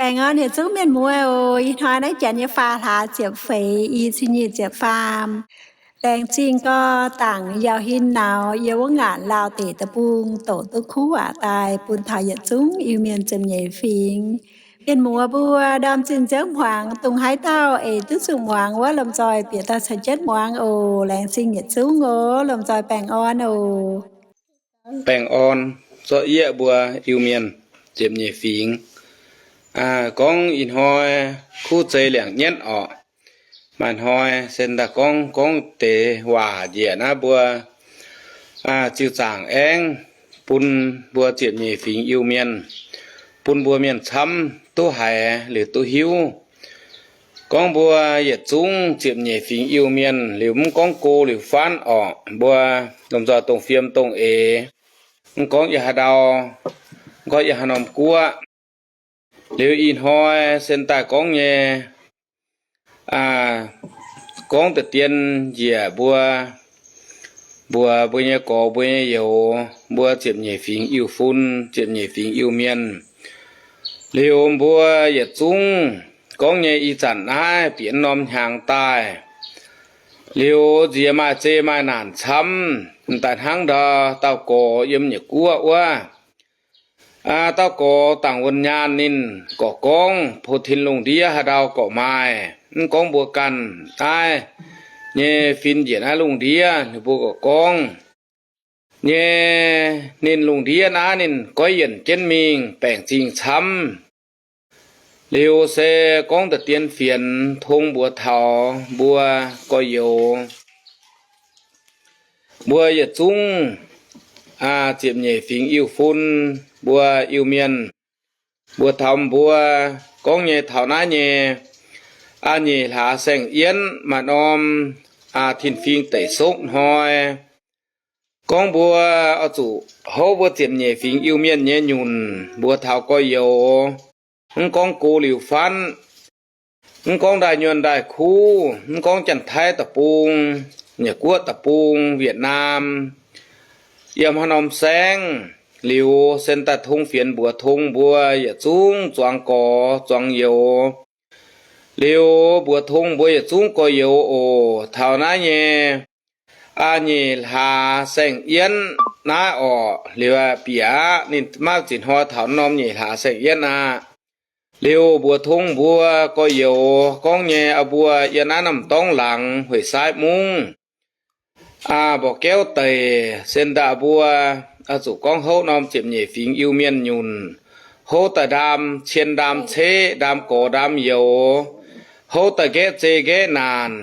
Baengh orn yietc zungv mienh muoz oc. Ih hnoi naaiv janx nyei faam hlaax ziepc feix, i cin nyic ziepc faam. Laengz zingh gorx dangc yauh hin nauz yiem wuov ngaanc lauh deic deic-bung doqc duqv kuv waac daaih bun taux yietc zungv Iu-Mienh ziepc nyeic fingx. Mienh muoz mbuo ndorm zinh nziouv hmuangx dongh haaix dauh eix duqv zuqc muangx wuov, lomh nzoih bieqc daaih caux jienv muangx oc. Laengz zingh yietc zungv oc. Lomh nzoih baengh orn oc. Baengh orn zorqv yieqv mbuo Iu-Mienh ziepc nyeic fingx. Gorngv ih hnoi kuv zei liangc nyetv orqc. Maaih hnoi se daaih gorngv, gorngv deix waac njiec naaiv mbuo ziux zaangc aengv bun mbuo ziepc nyeic fingx Iu-Mienh, bun mbuo mienh camv duqv haiz liuz duqv hiuv. Gorngv mbuo yietc zungv ziepc nyeic fingx Iu-Mienh liuz, mv gorngv go liuz faanv orqc, mbuo lomh nzoih dongh fiem dongh eix, mv gorngv yiem haaix ndau, mv gorngv yiem haaix norm guoqv. Liuz ih hnoi se daaih gorngv nyei, gorngv da'dien njiec mbuo, mbuox mbuo nyei gorx mbuo nyei youz, mbuo ziepc nyeic fingx Iu-Fun, ziepc nyeic fingx Iu-Mienh. Liuz mbuo yietc zungv gorngv nyei ih zanc naaiv bieqc norm hnyangx daaih, liuz nziex maaih zei maaih naanc camv, daaih hnangv ndau dauh gorx yiem nyeic guoqv wuov. Dauh gorx dangc wuonh nyaanh ninh gorqv gorngv, Pou-Tin lungh ndiev haaix ndau gorqv maaih, mv gorngv mbuo ganh naaiv nyei fin njiec naaiv lungh ndiev, ninh mbuo gorqv gorngv nyei. Ninh lungh ndiev naaiv ninh goiv yienc jienv mingh baengc zingh camv. Liuz se gorngv da'dien fienx tong mbuox taux mbuo gorx-youz, mbuo yietc zungv ziepc nyeic fingx Iu-Fun, mbuo Iu-Mienh, mbuox taux mbuo gorngv nyei taux naaiv nyei aa nyeic hlaax saeng-yienv maaih norm tin-fingv deic sopv hnoi, gorngv mbuo oix zuqc houv mbuo ziepc nyeic fingx Iu-Mienh nyei nyunc mbuox taux gorx-youz, mv gorngv go liuz fatv, mv gorngv ndaaih nyuonh ndaaih kuv, mv gorngv Janx-Taiv deic-bung, Nyeic Guoqv deic-bung, Wietc Naam, yiem haaix norm saengv, liuz sen daaih tong fienx mbuox tong mbuo yietc zungv zuangx gorx zuangx youz. Liuz mbuox tong mbuo yietc zungv gorx-youz oc, taux naaiv nyei aa nyeic hlaax saeng-yienv naaiv orqc, liuz bieqc aqv. Ninh maiv zinh hnoi taux norm nyeic hlaax saeng-yienv aqv. Liuz mbuox tong mbuo gorx-youz gorngv nyei, aa mbuo yiem naaiv norm dorngx laangz hueic saaiv mungv, aa, mborqv gaeqv deic, sen daaih mbuo oix zuqc gorngv houv norm ziepc nyeic fingx Iu-Mienh nyunc, houv daaih ndaam cien ndaam ceqv, ndaam gorx ndaam youz, houv daaih nqaeqv zei nqaeqv naanc,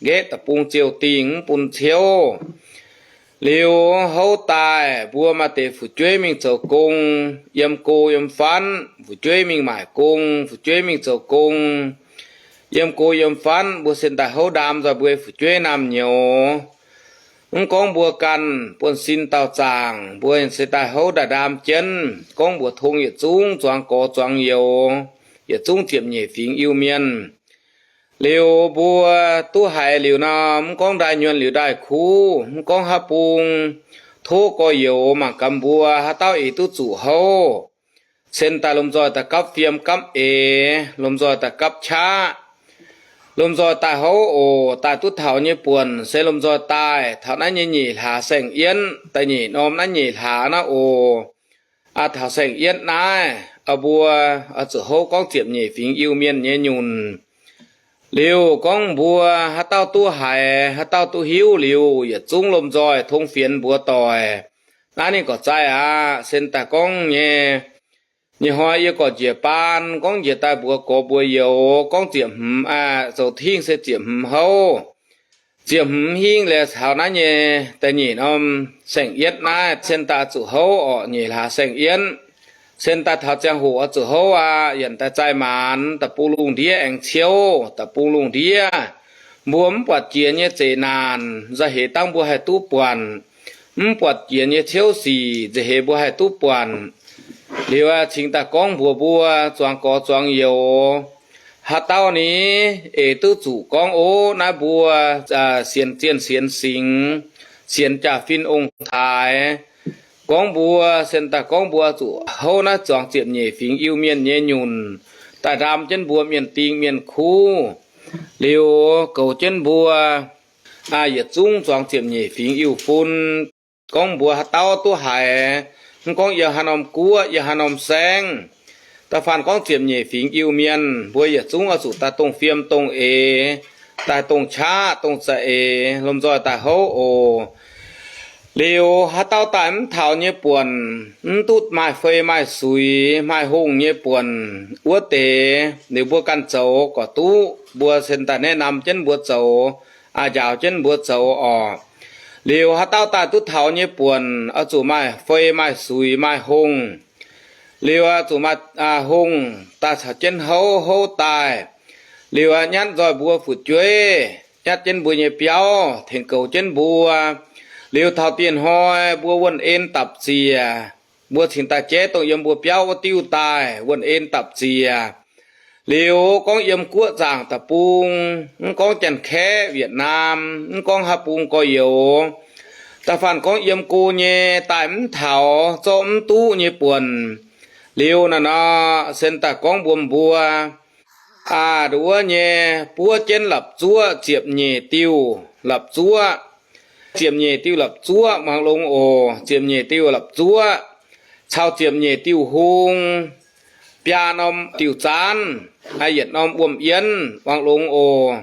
nqaeqv deic-bung ziouh dingh mv bun ciouv. Liuz houv daaih mbuo maaih deix fu'jueiv mingh zoux gong, yiem go yiem fatv, fu'jueiv mingh maaic gong, fu'jueiv mingh zoux gong, yiem go yiem fatv, mbuo sen daaih houv ndaam nzoih mbuo fu'jueiv naamh nyouz. Mv gorngv mbuo ganh buonv-sin dauh zaangc, mbuo se daaih houv daaih ndaam jienv, gorngv mbuox tong yietc zungv zuangx gorx zuangx youz, yietc zungv ziepc nyeic fingx Iu-Mienh. Liuz mbuo duqv haiz liuz nor, mv gorngv ndaaih nyuonh liuz ndaaih kuv, mv gorngv haaix bung, tov gorx-youz mangc gaax mbuo haaix dauh eix duqv zuqc houv, sen daaih lomh nzoih daaih gapv fiem gapv eix, lomh nzoih daaih gapv qaqv, lomh nzoih daaih houv oc. Daaih duqv taux nyei buonc se lomh nzoih daaih taux naaiv nyei nyeic hlaax saeng-yienv, da'nyeic norm naaiv nyeic hlaax naaiv oc. Aa, taux saeng-yienv naaiv, aa, mbuo oix zuqc houv gorngv ziepc nyeic fingx Iu-Mienh nyei nyunc. Liuz gorngv mbuo haaix dauh duqv haiz, haaix dauh duqv hiuv liuz, yietc zungv lomh nzoih tong fienx mbuox doic. Naaiv ninh gorqv zaih aqv. Sen daaih gorngv nyei, nyei hnoi yie gorqv njiec baan, gorngv njiec daaih mbuox gorx mbuox youz, gorngv ziepc hmz aqv, zoux tingv se ziepc hmz houv. Ziepc hmz hingv liuz taux naaiv nyei da'nyeic norm saeng-yietv naaiv, cien daaih zuqc houv orqc, nyeic hlaax saeng-yietv. Cien daaih taux ziangh hoc oix zuqc houv aqv, yienc daaih zaih maanz, da'bung lungh ndiev aengx ciouv, da'bung lungh ndiev. Mbuo mv buatc jiex nyei zeqc naanc, nzauh heix dangv mbuo haih duqv buatc. Mv buatc jiex nyei ciouv sic, nzauh heix mbuo haih duqv buatc. Liuz cingx daaih gorngv mbuox mbuo zuangx gorx zuangx youz, haaix dauh ni eix duqv zuqc gorngv, ov, naaiv mbuo sienx zienh sienx singx, sienx jaa-fin ong-taaix. Gorngv mbuo, cien daaih gorngv mbuo zuqc houv naaiv zuangx ziepc nyeic fingx Iu-Mienh nyei nyunc, daaih ndaam jienv mbuo mienh ding mienh kuv, liuz goux jienv mbuo yietc zungv zuangx ziepc nyeic fingx Iu-fun. Gorngv mbuox haaix dauh duqv haiz, mv gorngv yiem haaix norm guoqv, yiem haaix norm saengv, da'faanh gorngv ziepc nyeic fingx Iu-Mienh, mbuo yietc zungv oix zuqc daaih dongh fiem dongh eix, daaih dongh qaqv dongh za'eix lomh nzoih daaih houv oc. Liuz haaix dauh daaih mv taux nyei buonc, mv duqv maaih fei maaih suix maaih hungh nyei buonc wuov deix, liuz mbuo ganh zoux gorqv duqv, mbuo sen daaih แนะนำ jienv mbuo zoux, aa, njaaux jienv mbuo zoux oc. Liuz haaix dauh daaih duqv taux nyei buonc, oix zuqc maaih fei maaih suix maaih hungh. Liuz zuqc maaih hungh daaih caux jienv houv, houv daaih. Liuz nyatv nzoih mbuo fu'jueiv, nyatv jienv mbuo nyei biauv, tengx goux jienv mbuo. Liuz taux dieh hnoi mbuo wuonh en dapc ziec, mbuo cingx daaih jaiv dongh yiem mbuo biauv wuov diuv daaih wuonh en dapc ziec. Liuz gorngv yiem guoqv nzaangc deic-bung, mv gorngv Janx-Kaeqv, Wietc^naam, mv gorngv haaix bung gorx-youz, da'faanh gorngv yiem go nyei daaih mv taux, zorqv mv duqv nyei buonc, liuz naaiv nor sen daaih gorngv mbuox mbuo, aa, nduov nyei buov jienv lapc zuoqv ziepc nyeic diuh lapc zuoqv. Ziepc nyeic diuh lapc zuoqv muangx longx oc. Ziepc nyeic diuh lapc zuoqv caux ziepc nyeic diuh hung, biaa norm diuh zaanv, yietc norm wuom-yienv muangx longx oc.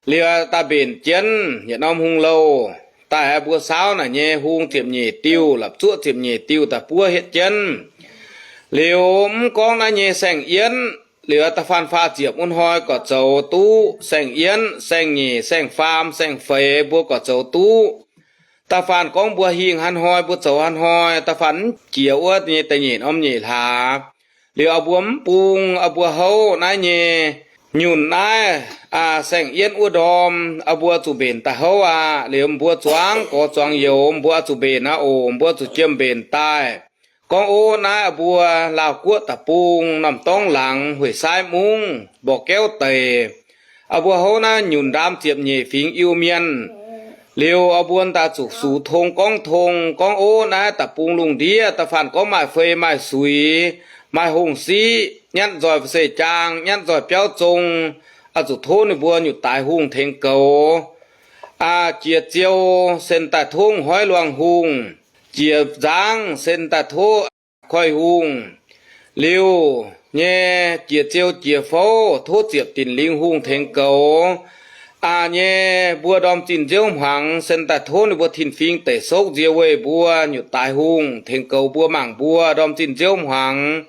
Liuz daaih mbenc jienv yietc norm hung louh daaih, mbuo saauv naaic nyei hung ziepc nyeic diuh lapc zuoqv ziepc nyeic diuh daaih buov hietv jienv. Liuz mv gorngv naaiv nyei saeng-yienv, liuz da'faanh faah ziepc wuov hnoi gorqv zoux duqv saeng-yienv, saeng-nyeic, saeng-faam, saeng-feix mbuo gorqv zoux duqv. Da'faanh gorngv mbuo hingh haaix hnoi mbuo zoux haaix hnoi, da'faanh mv jiex wuov nyei da'nyeic norm nyeic hlaax, liuz mbuo mv bung, mbuo houv naaiv nyei nyunc naaiv, aa, saeng-yienv wuov ndorm, mbuo zuqc mbenc daaih houv aqv. Liuz mbuo zuangx gorx zuangx youz mbuo zuqc mbenc aqv oc. Mbuo zuqc jiem mbenc daaih. Gorngv ov, naaiv mbuo Laauh Guoqv deic-bung, Norm Dorngx Laangz, Hueic Saaiv Mungv, Mborqv Gaeqv Deic, mbuo houv naaiv nyunc ndaam ziepc nyeic fingx Iu-Mienh. Liuz mbuo daaih zuqc sux tong gorngv tong, gorngv ov, naaiv deic-bung lungh ndiev da'faanh gorngv maaih fei maaih suix, maaih hungh siqv, nyatv nzoih se jaang, nyatv nzoih biauv zong, zuqc tov ninh mbuo nyutc daaix hungh tengx goux. Aa, jiex ziou sen daaih tov hoiv luangh hungh, jiex nzangv sen daaih tov koiv-hungh. Liuz nyei jiex ziou jiex fouv tov ziepc dinc lingh hungh tengx goux. Aa, nyei mbuo ndorm zinh nziouv hmuangx sen daaih tov ninh mbuo tin-fingx deic sokv nzie weih mbuo nyutc daaix hungh tengx goux mbuo mangc mbuo ndorm zinh nziouv hmuangx.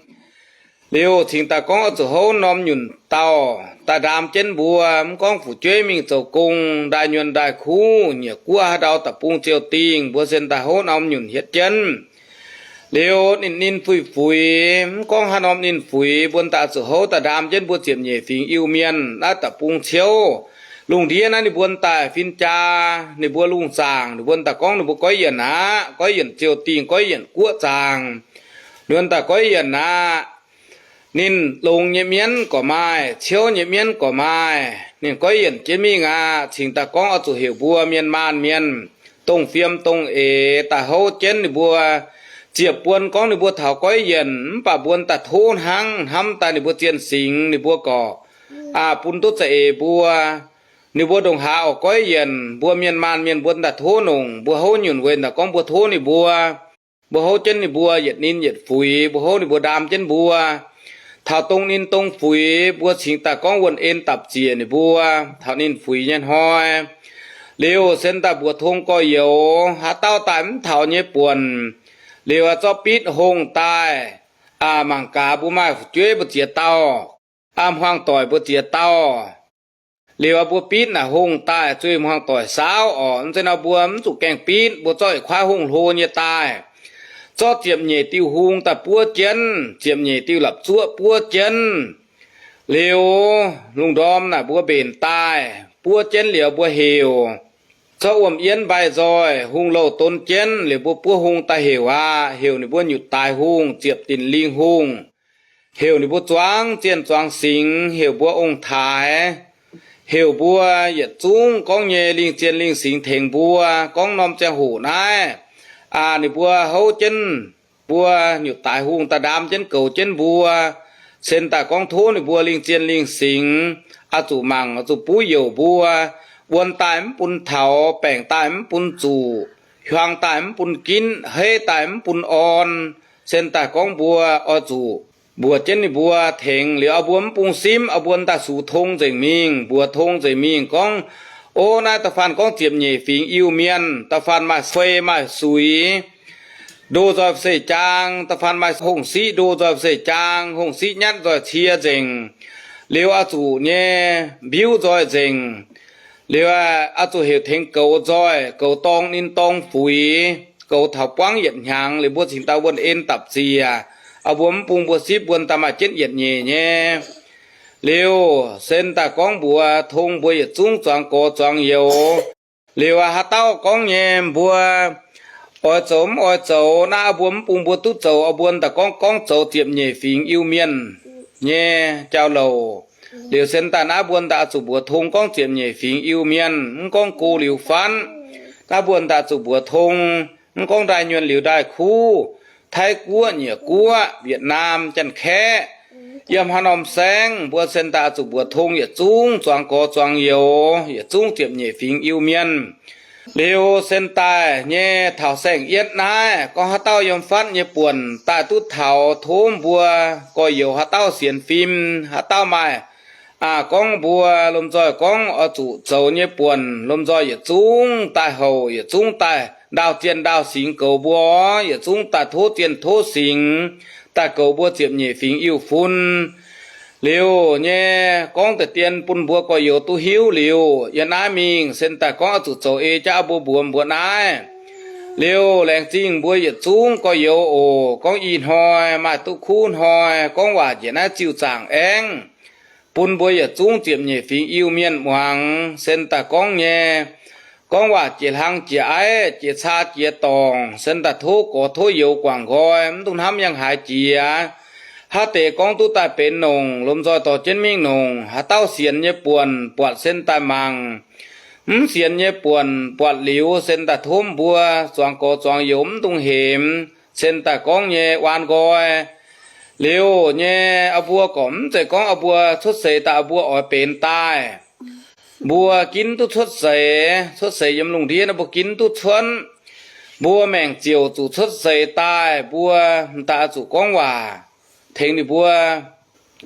Liuz cingx daaih gorngv oix zuqc houv norm nyunc dauh daaih ndaam jienv mbuo, mv gorngv fu'jueiv mingh zoux gong, ndaaih nyuonh ndaaih kuv, nyiec guoqv haaix ndau deic-bung ziou dingh, mbuo sen daaih houv norm nyunc hietv jienv. Liuz ninh, ninh fuix-fuix, mv gorngv haaix norm ninh fuix, mbuo daaih zuqc houv daaih ndaam jienv mbuo ziepc nyeic fingx Iu-Mienh naaiv deic-bung ciouv. Lungh ndiev naaiv ninh mbuo daaih fin-jaa, ninh mbuo lungh zaangc, ninh mbuo daaih gorngv ninh mbuo goiv yienc aqv, goiv yienc ziou dingh, goiv yienc guoqv zaangc. Ninh mbuo daaih goiv yienc aqv. Ninh longx nyei mienv gorqv maaih, ciouv nyei mienv gorqv maaih, ninh goiv yienc jienv mingh aqv. Cingx daaih gorngv oix zuqc heuc mbuo mienh maanh mienh, dongh fiem dongh eix daaih houv jienv ninh mbuo. Ziepc buon gorngv ninh mbuo taux goiv yienc, mv baac mbuo daaih tov hnangv, hnamv daaih ninh mbuo zien singx, ninh mbuo gorqv, aa, bun duqv za'eix mbuo. Ninh mbuo ndongc haaix oix goiv yienc, mbuo mienh maanh mienh mbuo daaih tov nongc, mbuo houv nyunc weic daaih gorngv mbuo tov ninh mbuo. Mbuo houv jienv ninh mbuo yietc ninh yietc fuix, mbuo houv ninh mbuo ndaam jienv mbuo. Taux dongh ninh dongh fuix, mbuo cingx daaih gorngv wuonh en dapc ziec ninh mbuo, taux ninh fuix nyei hnoi. Liuz sen daaih mbuox tong gorx-youz, haaix dauh daaih mv taux nyei buonc, liuz zorqv bitv hongh daaih. Aa, mangc gaax mbuo maaih fu'jueiv mbu'ziex dauh, aa, hmuangx-doic mbu'ziex dauh. Liuz mbuo bitv naaic hongh daaih zuiz hmuangx-doic saauv oc. Mv zeiz nor mbuo mv zuqc gaengh bitv, mbuo zorqv yietc kuaaiv hungh hlo nyei daaih, zorqv ziepc nyeic diuh hung daaih buov jienv, ziepc nyeic diuh lapc zuoqv buov jienv. Liuz lungh ndorm naaic mbuo mbenc daaih buov jienv liuz mbuo heuc, zorqv wuom-yienv mbaih nzoih, hungh louh don jienv liuz mbuo buov hung daaih heuc aqv. Heuc ninh mbuo nyutc daaix hungh, ziepc dinc lingh hungh. Heuc ninh mbuo zuangx zienh zuangx singx, heuc mbuo ong-taaix, heuc mbuo yietc zungv gorngv nyei lingh zienh lingh singx tengx mbuo. Gorngv norm ziangh hoc naaiv, aa, ninh mbuo houv jienv mbuo nyutc daaix hungh daaih ndaam jienv goux jienv mbuo, Sen daaih gorngv tov ninh mbuo lingh zienh lingh singx, oix zuqc mangc, oix zuqc buv youc mbuo, wuon daaih mv bun taux, baengc daaih mv bun zuqc, hiuang daaih mv bun ginv, heiv daaih mv bun orn. Sen daaih gorngv mbuo oix zuqc mbuox jienv ninh mbuo tengx liuz, oix mbuo mv bung simv, oix mbuo daaih sux tong nzengc mingh, mbuox tong nzengc mingh gorngv, O, naaiv da'faanh gorngv ziepc nyeic fingx Iu-Mienh, da'faanh maaih fei maaih suix, ndo nzoih se jaang, da'faanh maaih hongh siqv ndo nzoih se jaang, hongh siqv nyatv nzoih cie nzengc. Liuz oix zuqc nyei mbiuv nzoih nzengc. Liuz oix zuqc heuc tengx goux nzoih, goux dorng ninh dorng fuix, goux taux buangv yietc hnyangx, liuz mbuo cingx daaih wuonh en dapc ziec. Oix mbuo mv bung mbuo sipv, mbuo daaih maaih jienv yietc nyeic nyei. Liuz Sen daaih gorngv mbuox tong mbuo yietc zungv zuangx gorx zuangx youz. Liuz haaix dauh gorngv nyei mbuo oix zoux mv oix zoux, naaiv mbuo mv bung mbuo duqv zoux, mbuo daaih gorngv, gorngv zoux ziepc nyeic fingx Iu-Mienh nyei jauv-louc. Liuz Sen daaih naaiv mbuo daaih oix zuqc mbuox tong gorngv ziepc nyeic fingx Iu-Mienh, mv gorngv go liuz fatv. Naaiv mbuo daaih oix zuqc mbuox tong, mv gorngv ndaaih nyuonh liuz ndaaih kuv, Taiv Guoqv, Nyiec Guoqv, Wietc Naam, Janx-Kaeqv, yiem haaix norm saengv, mbuo Sen daaih oix zuqc mbuox tong yietc zungv zuangx gorx zuangx youz, yietc zungv ziepc nyeic fingx Iu-Mienh. Liuz Sen daaih nyei taux saeng-yietv naaiv, gorngv haaix dauh yiem fatv nyei buonc daaih duqv taux, tov mbuo gorx-youz haaix dauh sienx fim, haaix dauh maaih, aa, gorngv mbuo lomh nzoih gorngv oix zuqc zoux nyei buonc, lomh nzoih yietc zungv daaih houc, yietc zungv daaih ndaauh zienh ndaauh singx goux mbuo, yietc zungv daaih tov zienh tov singx daaih goux mbuo ziepc nyeic fingx Iu-Fun. Liuz nyei gorngv deix dien bun mbuo gorx-youz duqv hiuv liuz, yiem naaiv mingh Sen daaih gorngv oix zuqc zoux ei jaav mbuo mbuox mbuo naaiv. Liuz laengz zingh mbuo yietc zungv gorx-youz oc. Gorngv ih hnoi maaih duqv kuv hnoi gorngv waac njiec naaiv ziuh zaangc aengv bun mbuo yietc zungv ziepc nyeic fingx Iu-Mienh muangx. Sen daaih gorngv nyei, gorngv waac jiex hlang jiex aiv, jiex caa jiex dorngc, Sen daaih tov gorx tov youz guangc nqoi, mv dungx hnamv yangh haaix jiex. Haaix deix gorngv duqv daaih benx nongc, lomh nzoih dorh jienv mingh nongc. Haaix dauh sienx nyei buonc, buatc Sen daaih mangc. Mv sienx nyei buonc, buatc liuz Sen daaih tov mbuo zuangx gorx zuangx youz mv dungx hemx. Sen daaih gorngv nyei waan nqoi. Liuz nyei aa mbuo gorqv mv zeiz gorngv aa mbuo cuotv seix daaih aa mbuo oix benx daaih. Mbuo ginv duqv cuotv seix, cuotv seix yiem lungh ndiev naaiv mbuo ginv duqv cuotv. Mbuo maengc ziouc zuqc cuotv seix daaih, mbuo m'daaih oix zuqc gorngv waac tengx ninh mbuo.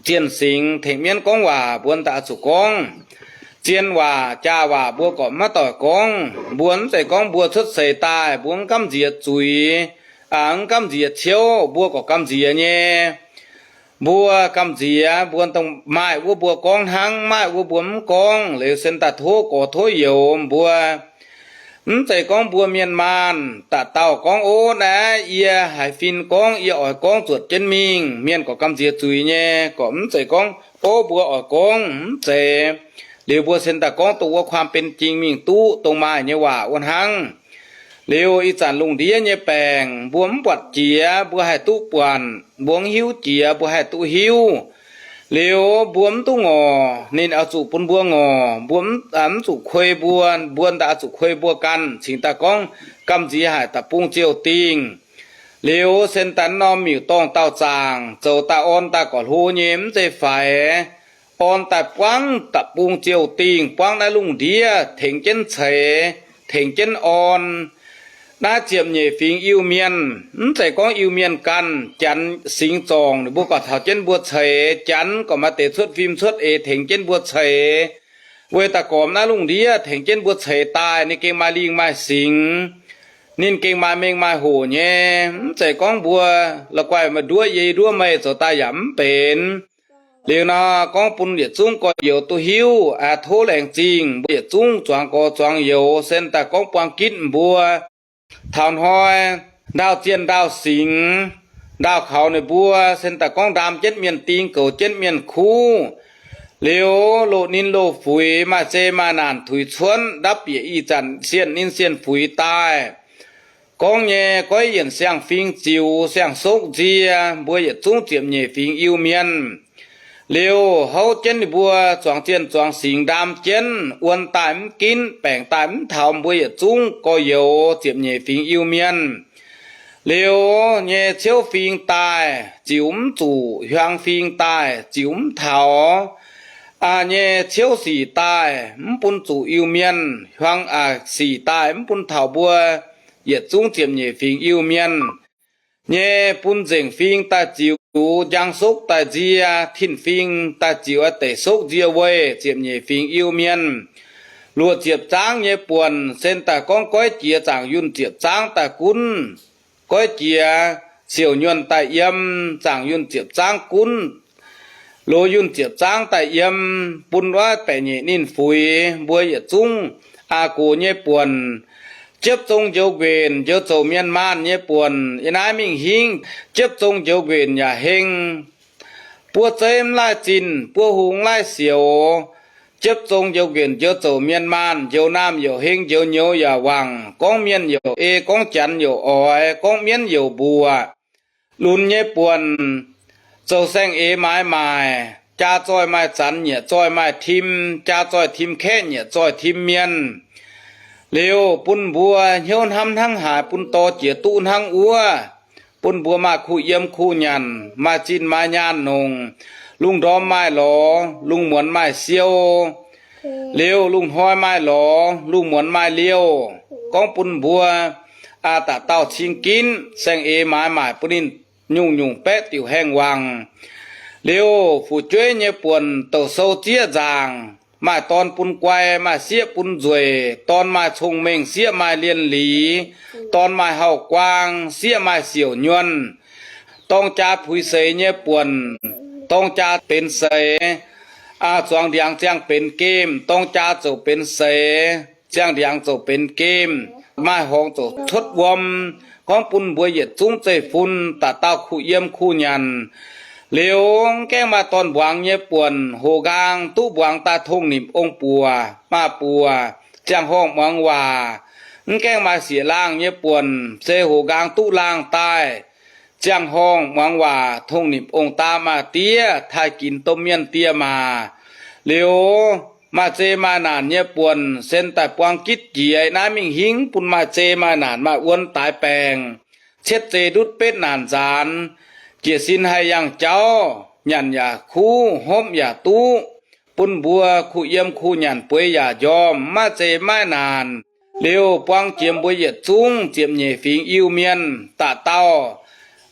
Zienh singx tengx mienv gorngv waac mbuo m'daaih oix zuqc gorngv. Zien waac jaa waac mbuo gorqv maiv doic gorngv. Mbuo mv zeiz gorngv mbuo cuotv seix daaih mbuo mv gamh nziex zuiz, aa, mv gamh nziex ciouv, mbuo gorqv gamh nziex nyei. Mbuo gamh nziex, mbuo dongh maaih wuov mbuo gorngv hnangv, maaih wuov mbuo mv gorngv. Liuz Sen daaih tov gorx tov youz mbuo, mv zeiz gorngv mbuo mienh maanh daaih dauh gorngv, Ov, naaiv yie haiz fin gorngv, yie oix gorngv zuotc jienv mingh. Mienh gorqv gamh nziex zuiz nyei, gorqv mv zeiz gorngv, Ov, mbuo oix gorngv, mv zeiz. Liuz mbuo Sen daaih gorngv dongh wuov ความเป็นจริง mingh duqv dongh maaih nyei waac wuov hnangv. Liuz ih zanc lungh ndiev nyei baengc mbuo mv buatc jiex mbuo haih duqv buatc, mbuo mv hiuv jiex mbuo haih duqv hiuv. Liuz mbuo mv duqv ngorc, ninh oix zuqc bun mbuo ngorc. Mbuo mv, mv zuqc kuei mbuo, mbuo daaih oix zuqc kuei mbuo ganh cingx daaih gorngv gamh nziex haic da'bung ziouh dingh. Liuz Sen daaih norm miuc-dorngh dauh zaangc zoux daaih orn daaih gorqv hlo nyei mv zeiz faix. Orn daaih buangv da'bung ziouh dingh, buangv naaiv lungh ndiev tengx jienv ceix, tengx jienv orn. Naaiv ziepc nyeic fingx Iu-Mienh, mv zeiz gorngv Iu-Mienh ganh, Janx singx zorngc ninh mbuo gorqv taux jienv mbuo ceix, Janx gorqv maaih deix cuotv fim cuotv eix tengx jienv mbuo ceix. Weic da'gormx naaiv lungh ndiev tengx jienv mbuo ceix daaih ninh gengh maaih lingh maaih singx, ninh gengh maaih mengh maaih hoc nyei. Mv zeiz gorngv mbuo la'guaih maaih nduov yie nduov meih zoux daaih yaac mv benx. Liuz nor gorngv bun yietc zungv gorx-youz duqv hiuv, aa, tov laengz zingh mbuo yietc zungv zuangx gorx zuangx youz. Sen daaih gorngv buang gitv mbuo taux hnoi ndaauh zienh ndaauh singx, ndaauh kaux ninh mbuo, Sen daaih gorngv ndaam jienv mienh ding, goux jienv mienh kuv. Liuz loz-ninh loz-fuix, maaih zei maaih naanc tuix cuotv, ndapv bieqc ih zanc sienh ninh sienh fuix daaih. Gorngv nyei goiv yienc siang-fingx ziux siang-sokv nzie, mbuo yietc zungv ziepc nyeic fingx Iu-Mienh. Liuz houv jienv ninh mbuo zuangx zienh zuangx singx ndaam jienv, wuon daaih mv ginv, baengc daaih mv taux, mbuo yietc zungv gorx-youz ziepc nyeic fingx Iu-Mienh. Liuz nyei ciouv fing daaih ziux mv zuqc, hiuang fing daaih ziux mv taux. Aa, nyei ciouv sic daaih mv bun zuqc Iu-Mienh, hiuang, aa, sic daaih mv bun taux mbuo yietc zungv ziepc nyeic fingx Iu-Mienh. Nyei bun nzengc fing daaih ziux, njang sokv daaih nzie, tin-fing daaih ziux deic sokv nzie weih ziepc nyeic fingx Iu-Mienh. Luoqc ziepc zaangv nyei buonc sen daaih gorngv goiv jiex zaangc yunh ziepc zaangv daaih gunv. Goiv jiex siouc nyuonh daaih yiem zaangc yunh ziepc zaangv gunv, loz yunh ziepc zaangv daaih yiem, bun wuov baeqc nyeic ninh fuix mbuo yietc zungv aa gox nyei buonc. Jiepv zong njoux nquenc njoux zoux mienh maanh nyei buonc, yie naaiv mingh hingv jiepv zong njoux nquenc yaac heng. Buov zeiv mv laih zinh, buov hung mv laih sioux. Jiepv zong njoux nquenc njoux zoux mienh maanh, njoux naamh youc heng, njoux nyouz yaac wangc, gorngv mienh youc ei, gorngv janx youc oix, gorngv mienv youc mbuoqc. Lunx nyei buonc, zoux saeng-eix maaiz maaic, jaa zoih maaih zanc, nyiec zoih maaih tim, jaa zoih tim kaeqv, nyiec zoih tim mienh. Liuz bun mbuo hnyouv hnamv hnangv haaix, bun dorh jiex duqv hnangv wuov. Bun mbuo maaih kuh yiem kuh nyanc, maaih zinh maaih nyaanh nongc, lungh ndorm maaih lorz, lungh muonz maaih siou. Liuz lungh hnoi maaih lorz, lungh muonz maaih liouh. Gorngv bun mbuo aa, da'dauh cing ginv saeng-eix maaiz maaic bun ninh nyungc-nyungc baeqv diuc haengh wangc. Liuz fu'jueiv nyei buonc douc sou zieqv nzaangc, maaih dorn bun guai, maaih sieqv bun nzueic, dorn maaih cong-mengh, sieqv maaih lienh liz, dorn maaih hauv-guaang, sieqv maaih siouc nyuonh. Dorng jaa puix seix nyei buonc, dorng jaa benx seix, aa, zuangx ndiangx ziangh benx gemh, dorng jaa ziouc benx seix, ziangh ndiangx ziouc benx gemh, maaih horngz ziouc cuotv wuom. Gorngv bun mbuo yietc zungv zeiv-fun da'dauh kuh yiem kuh nyanc. Liuz mv gaengh maaih dorn-mbuangz nyei buonc, hoqc nqaang duqv mbuangz daaih tongh nimc ong-buoc, maaih buoc ziangh horngh muangx waac. Mv gaengh maaih sieqv-laangh nyei buonc, se hoqc nqaang duqv laangh daaih ziangh horngh muangx waac, tongh nimc ong-daa, maaih diev taaih ginx domh mienh die maac. Liuz maaih zei maaih naanc nyei buonc, sen daaih buang gitv jiex naaiv mingh hingv bun maaih zei maaih naanc, maaih wuon daix baengc, cietv zei ndutv betv naanc nzaanx, jiez sin haih yangh jauv, nyanc yaac kuv, hopv yaac duqv, bun mbuo kuh yiem kuh nyanc, bueix yaac njormh, maaih zei maaih naanc. Liuz buang jiex mbuo yietc zungv ziepc nyeic fingx Iu-Mienh da'dauh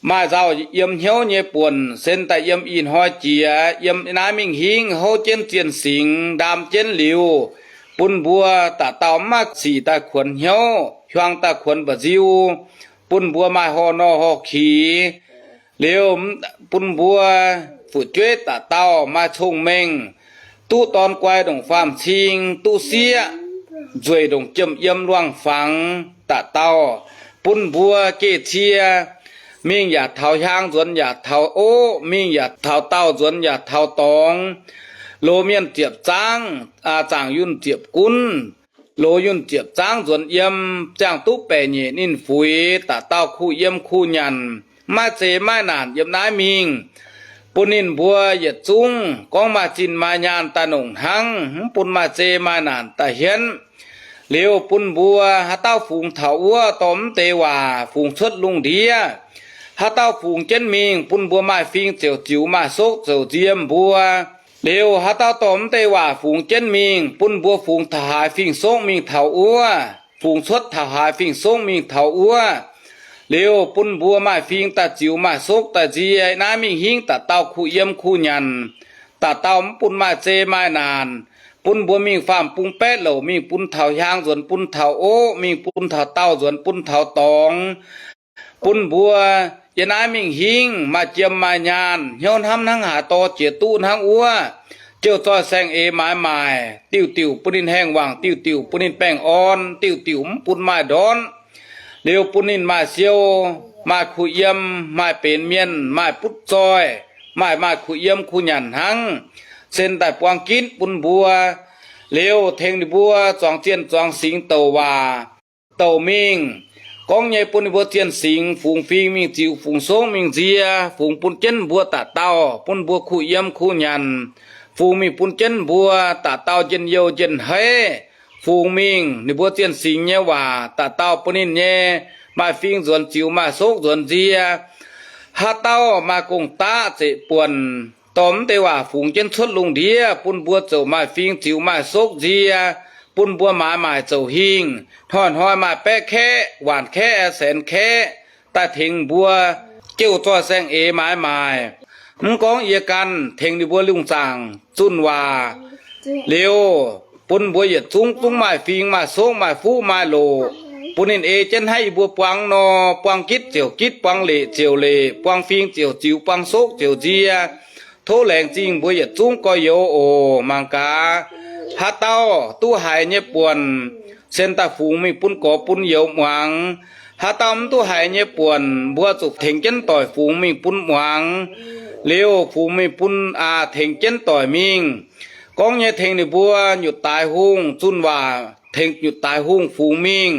maaih nzauh yiem hnyouv nyei buonc, sen daaih yiem ih hnoi jiex, yiem naaiv mingh hingv houv jienv zienh singx, ndaam jienv liuz, bun mbuo da'dauh mv maaih sic daaih kuonx hnyouv, hiuang daaih kuonx mba'nziu, bun mbuo maaih horh norh horh kix. Liuz bun mbuo fu'jueiv da'dauh maaih cong-mengh, duqv dorn guai ndongc faam-cing, duqv sieqv nzueic ndongc jiem yiem luangh fangx da'dauh, bun mbuo geh cie, mingh yaac taux hiaang, nzuonx yaac taux oqv, mingh yaac taux daauh, nzuonx yaac taux dorngx. Loz mienh ziepc zaangv, zaangc yunh ziepc gunv, loz yunh ziepc zaangv nzuonx yiem, ziangh duqv baeqc nyeic ninh fuix, da'dauh kuh yiem kuh nyanc, mv maaih zei maaih naanc yiem naaiv mingh. Bun ninh mbuo yietc zungv gorngv maaih zinh maaih nyaanh daaih nongc hnangv, mv bun maaih zei maaih naanc daaih hienv. Liuz bun mbuo haaix dauh fungx taux wuov dorh mv deix waac fungx cuotv lungh ndiev. Haaix dauh fungx jienv mingh bun mbuo maaih fing ziouc ziux, maaih sokv ziouc nzie mbuo. Liuz haaix dauh dorh mv deix waac fungx jienv mingh bun mbuo fungx taux haaix fingx-sokv mingh taux wuov, fungx cuotv taux haaix fingx-sokv mingh taux wuov. Liuz bun mbuo maaih fing daaih ziux, maaih sokv daaih nzie, naaiv mingh hingv da'dauh kuh yiem kuh nyanc, da'dauh mv bun maaih zei maaih naanc. Bun mbuo mingh faam-bung baeqv louc, mingh bun taux hiaang, nzuonx bun taux oqv, mingh bun taux daauh, nzuonx bun taux dorngx. Bun mbuo yiem naaiv mingh hingv maaih jiem maaih nyaanh, hnyouv hnamv hnangv haaix dorh jiex duqv hnangv wuov. Jiouv zoih saeng-eix maaiz maaic, diuh diuc bun ninh haengh wangc, diuh diuc bun ninh baengh orn, diuh diuc mv bun maaih ndortv. Liuz bun ninh maaih siou, maaih kuh yiem, maaih benx mienh, maaih butv zoih, maaih, maaih kuh yiem kuh nyanc hnangv. Sen daaih buang gitv bun mbuo. Liuz tengx ninh mbuo zuangx zienh zuangx singx douc waac, douc mingh. Gorngv nyei bun ninh mbuo zienh singx fungx fing mingh ziux, fungx sokv mingh nzie, fungx bun jienv mbuo da'dauh, bun mbuo kuh yiem kuh nyanc, fungx mingh bun jienv mbuo da'dauh njien-youh njien-heiv. Fungx mingh ninh mbuo zienh singx nyei waac da'dauh bun ninh nyei maaih fing nzuonx ziux, maaih sokv nzuonx nzie. Haaix dauh maaih gong-daqv zeqc buonc, dorh mv deix waac fungx jienv cuotv lungh ndiev bun mbuo zoux maaih fing ziux, maaih sokv nzie, bun mbuo maaiz maaic zouc hingh, hnoi-hnoi maaih baeqv kaeqv, waanc kaeqv, saenx kaeqv, daaih tengx mbuo jouh zoih saeng-eix maaiz maaic. Mv gorngv yie ganh tengx ninh mbuo lungh zaangc zunh waac liuz, bun mbuo yietc zungv zungv maaih fing, maaih sokv, maaih fuqv, maaih loqc, bun ninh ei jienv hnangv yie mbuo buangv nor, buang gitv ziouc gitv, buang leqc ziouc leqc, buang fing ziouc ziux, buang sokv ziouc nzie. Tov laengz zingh mbuo yietc zungv gorx-youz oc. Mangc gaax, haaix dauh duqv haiz nyei buonc, sen daaih fungx mingh bun gorx bun youz muangx. Haaix dauh mv duqv haiz nyei buonc, mbuo zuqc tengx jienv doic fungx mingh bun muangx, liuz fungx mingh bun, aa, tengx jienv doic mingh. Gorngv nyei tengx ninh mbuo nyutc daaix hungh zunh waac, tengx nyutc daaix hungh fungx mingh.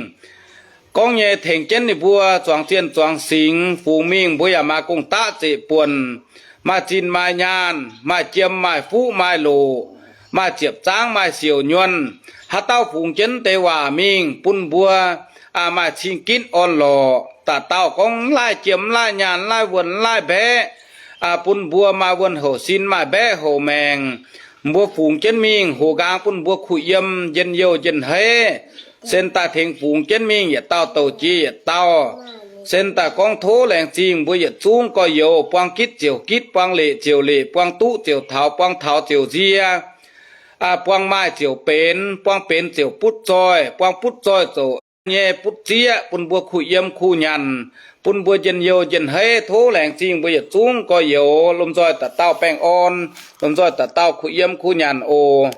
Gorngv nyei tengx jienv ninh mbuo zuangx zienh zuangx singx fungx mingh, mbuo yaac maaih gong-daqv zeqc buonc, maaih zinh maaih nyaanh, maaih jiem maaih fuqv maaih loqc, maaih ziepc zaangv maaih siouc nyuonh. Haaix dauh fungx jienv deix waac mingh bun mbuo, aa, maaih cing-gitv orn-lorqc. Da'dauh gorngv mv laaih jiem, mv laaih nyaanh, mv laaih wuonh, mv laaih mbaeqv, aa, bun mbuo maaih wuonh houc sin, maaih mbaeqv houc maengc. Mbuo fungx jienv mingh, hoqc nqaang bun mbuo kuh yiem njien-youh njien-heiv. Sen daaih tengx fungx jienv mingh, yietc dauh douc jiex yietc dauh. Sen daaih gorngv tov laengz zingh mbuo yietc zungv gorx-youz, buang gitv ziouc gitv, buang leqc ziouc leqc, buang duqv ziouc taux, buang taux ziouc nzie. Aa, buang maaih ziouc benx, buang benx ziouc butv zoih, buang butv zoih zoux nyei butv zieqv, bun mbuo kuh yiem kuh nyanc, bun mbuo njien-youh njien-heiv. Tov laengz zingh mbuo yietc zungv gorx-youz lomh nzoih da'dauh baengh orn, lomh nzoih da'dauh kuh yiem kuh nyanc oc.